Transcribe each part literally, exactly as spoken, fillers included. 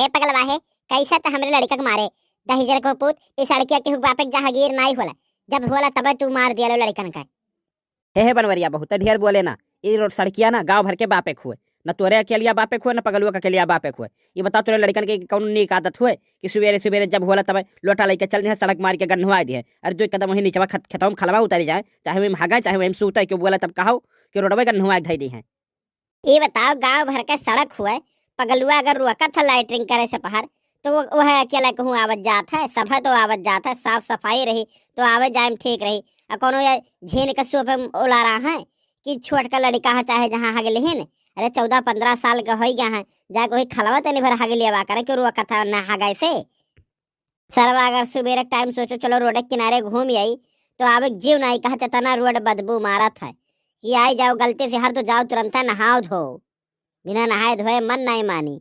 ए पगलवा हे, कैसे त हमरे लड़िका के मारे? दहिजर को पूत, ई सड़किया केहू बापे के जहागीर नाई होला। जब होला तबे तू मार दिया लो लड़िकन का। हे, हे बनवरिया बहू, त ढेर बोले ना। ई रोड सड़किया ना गाँव भर के बापे खुए। न तोरे अकेलिया बापे खुए, न पगलुआ के अकेलिया बापे खुए। ई बताओ, तोरे लड़िकन के कौनो नीक आदत हुए कि सुबेरे सुबेरे जब होला तबे लोटा लइके चल दिहे, सड़क मार के गन्हुआ दिहे। अरे, दो कदम वहीं नीचवा खत-, खेतवा में खलवा उतारी जाए, चाहे वहीं हगाए, चाहे वहीं सूते, क्यों बोला तब कहो कि रोडवे गन्हुआ धई दिहे। ई बताओ, गाँव भर के सड़क हुए, पगलुआ अगर रोकत है लैट्रिन करे से पहर, तो वो, वह अकेला कहूँ आवत जात है, सभे तो आवत जात है, साफ सफाई रही तो आवे जाए में ठीक रही। आ कोनो ये झीन के सोफे में ओला रहा है कि छोटका लड़िका है चाहे जहाँ हगले हिन, अरे चौदह पन्द्रह साल के होई गया है, जाके वही खलवा तनी भर हगले आवा करे, क्यों रोकत है ना हगाए से। सरवा अगर सुबेरे के टाइम सोचो, चलो रोड के किनारे घूम आई, तो आवे के जीव नाई कहत, इतना रोड बदबू मारत है कि आई जाओ गलती से हर तो जाओ तुरंत है नहाओ धो, बिना नहाए धोए मन नाई मानी।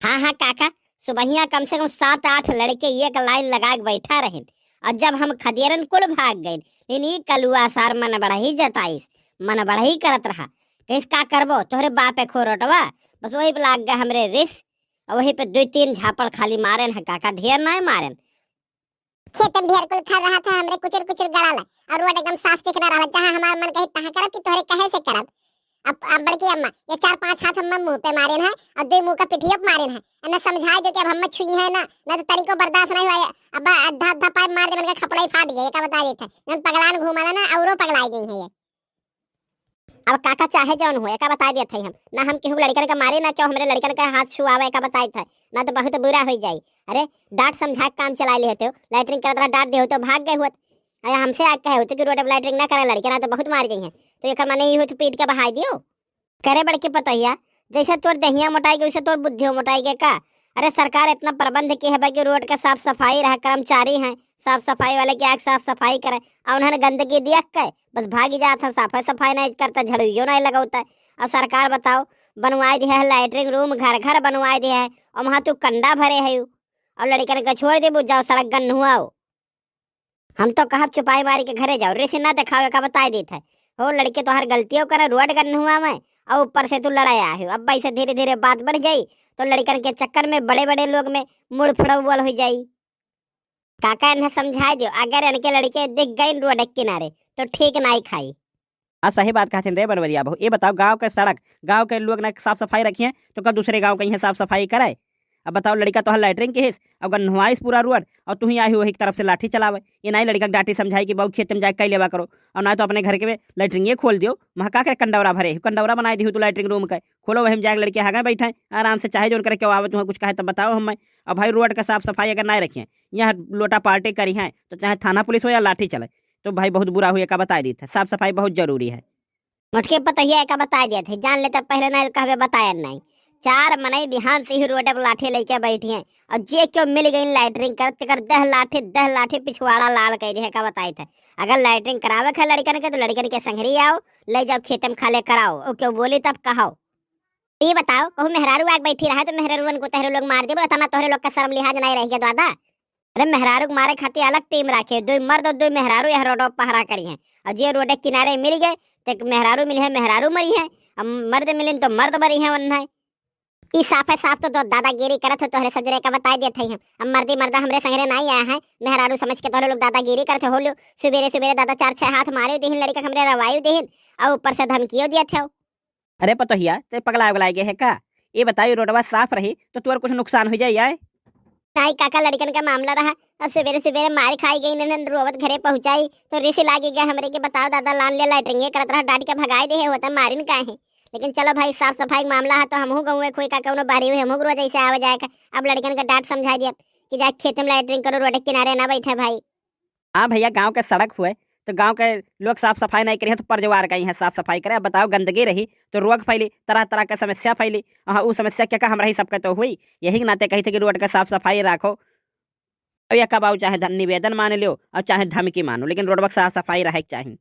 हाँ, हाँ काका, सुबहिया कम से कम सात आठ लड़िके एक लाइन लगा के बैठा रहिन, और जब हम खदेरन कुल भाग गइन, लेकिन ई कलुआ सार मन बढ़ही जताइस, मन बढ़ही करत रहा। कहिस, "का करबो, तोहरे बापे खो रोटवा।" बस वही पे लाग गए हमरे रिस, और वही पे दो तीन झापड़ खाली मारेन है काका, ढेर नाई मारेन। खेत में ढेर कुल खर रहा था, हमरे कुचुर कुचुर गड़ाला, और रोड एकदम साफ चिकना रहा, जहाँ हमार मन कहे तहाँ करब कि तोहरे कहे से करब। अब, अब बड़की अम्मा, ये चार पांच हाथ अम्मा मुंह पे मारेन है, और दो मुंह का पिठिया पे मारेन है। इन्हें समझाए दो कि अब हम्मा छुई है ना, ना तो तनिको बर्दाश्त नहीं हुआ। अब आधा आधा पाइप मार दे, मन का खपड़ा ही फाट गया, ये का बता देता है। जब पगलान घूमाला ना, औरो पगलाई गई है ये। अब काका चाहे जौन हो, एका बताइ देत हई हम, ना हम केहू लड़िकन के मारे, ना केहू हमरे लड़िकन के हाथ छुआवे, एका बताइत है, ना तो बहुत बुरा होइ जाई। अरे, डांट समझा के काम चलाइ लेहते हो, लैट्रिन करत रहा, डांट देहते हो, भाग गए होत। अरे, हमसे आके कहे होते कि रोड पे लैट्रिन ना करे लड़िकन, ना तो बहुत मार जइहें। तो एकर माने ई होत पीट के बहाइ दियो। करे बड़की पतोहिया, जैसे तोर देहिया मोटाइ गए, वैसे तोर बुद्धियो मोटाइ गए का? अरे, सरकार इतना प्रबंध की है बा कि रोड के साफ सफाई रहे, कर्मचारी हैं, साफ सफाई वाले के आके साफ सफाई करे, और उन्हें गंदगी देख के बस भागी जात है, साफ सफाई नहीं करता, झाड़ूयो नहीं लगौता। और सरकार बताओ, बनवाए दिया है लैट्रिन रूम, घर घर बनवाए दिया है, और वहाँ तू कंडा भरे है, और लड़िकन के छोड़ देबू, जाओ सड़क गन्हुआओ। हम तो कहब चुपाई मारी के घरे जाओ, रिस ना देखाओ, एका बताइ देत है। हो लड़िके, तोहार गलतियों करे, रोड गन्हुआ में, और ऊपर से तू लड़ाई आए हो। अब ऐसे धीरे धीरे बात बढ़ जाई, तो लड़िकन के चक्कर में बड़े बड़े लोग में मुड़ फुड़ौल होइ जाई। काका, इन्हें समझाइ दियो, अगर इनके लड़िके दिख गइन रोड के किनारे, तो ठीक नाई खाई। हाँ, सही बात कहथिन रे बनवरिया बहू। ये बताओ, गाँव के सड़क, गाँव के लोग ना साफ सफाई रखिहें, तो का दूसरे गाँव के यहाँ साफ सफाई करे? अब बताओ, लड़िका तोहर लैट्रिन किहिस, अब गन्हुआइस पूरा रोड, और तू ही आई हो वही तरफ से लाठी चलावे। ये नाई लड़िका के डांटी समझाई कि बहू खेत में जाके कई लेवा करो, और ना तो अपने घर के में लैट्रिन ये खोल दियो, महका के कंडौरा भरे, कंडौरा बनाइ दियो तू लैट्रिन रूम के, खोलो वही में जाके लड़िके हगे बैठे आराम से, चाहे जौन करे क्यों आवे, तुम्हें कुछ कहे तो बताओ हमें। अब भाई, रोड का साफ सफाई अगर नाई रखिहें, यहाँ लोटा पार्टी करिहें, तो चाहे थाना पुलिस हो या लाठी चले, तो भाई बहुत बुरा हुई, एका बताइ देत है, साफ सफाई बहुत जरूरी है। मोटकी पतोहिया एका बताइ देत है, जान लेते पहले नाई कहबे बतायन नाई। चार मनई बिहान से ही रोड पर लाठी लइके बैठी हैं, और जे क्यों मिल गई लैट्रिन करत, तेकर दह लाठी, दह लाठी पिछवाड़ा लाल कइ दे, एका बताइत है। अगर लैट्रिन करावे के है लड़िकन के, तो लड़िकन के संघरी आओ, ले जाओ खेते में खाले कराओ, और क्यों बोली तब कहो। ई बताओ, कहूँ मेहरारू आके बैठी रहा तो मेहरारूअन को तहरे लोग मार देबो, इतना तोहरे लोग का शर्म लिहाज नहीं रह गया दादा। अरे, मेहरारू के मारे खातिर अलग टीम राखे, दो मर्द और दो मेहरारू यह रोडो पहरा करी हैं, और जे रोड के किनारे मिल गए, तो एक मेहरारू मिली है, मेहरारू मरी है, अब मर्द मिलिन तो मर्द मरी है, वन्ना है। ई साफ है, साफ तो, तो दादागिरी करत हो, तोहरे सब जने का बताइ देत हई हम। अब मर्दी मर्दा हमरे संगरे नाई आया है, मेहरारू समझ के तोहरे लोग दादागिरी करत हो, हो लो, सुबेरे सुबेरे दादा चार छह हाथ मारे दिहिन, लड़िका हमरे रवाई दिहिन, और ऊपर से धमकियो दियत हो। अरे पतोहिया, ते पगला उगला गए है का? ये बताओ, ये रोडवा साफ रही तो तोर कुछ नुकसान हो जाई आए? नाई काका, लड़िकन का मामला रहा, अब सुबेरे सुबेरे मार खाई गई, नन रोवत घरे पहुँचाई तो रिस लागी गया हमरे के। बताओ दादा, लान ले लैट्रिन ये करत रहा, डांट के भगाई दे है, होता मारिन का है। लेकिन चलो भाई, साफ सफाई के मामला है तो हमहू गौवे खोई का कौनो बाहरी हुई, हमहू रोज ऐसे आवे जाए का। अब लड़िकन का डांट समझाई दिया कि जाए खेत में लैट्रिन करो, रोड के किनारे ना बैठे भाई। हाँ भैया, गाँव के सड़क हुए तो गाँव के लोग साफ सफाई नहीं करिए तो परजवार का यहाँ साफ सफाई करे। अब बताओ, गंदगी रही तो रोग फैली, तरह तरह के समस्या फैली। हाँ, उ समस्या क्या का हमरा ही सबके तो हुई। यही के नाते कही थे कि रोड के साफ सफाई राखो। अब या कब आओ, चाहे धन निवेदन मान लियो और चाहे धमकी मानो, लेकिन रोडवा के साफ सफाई रहे के चाही।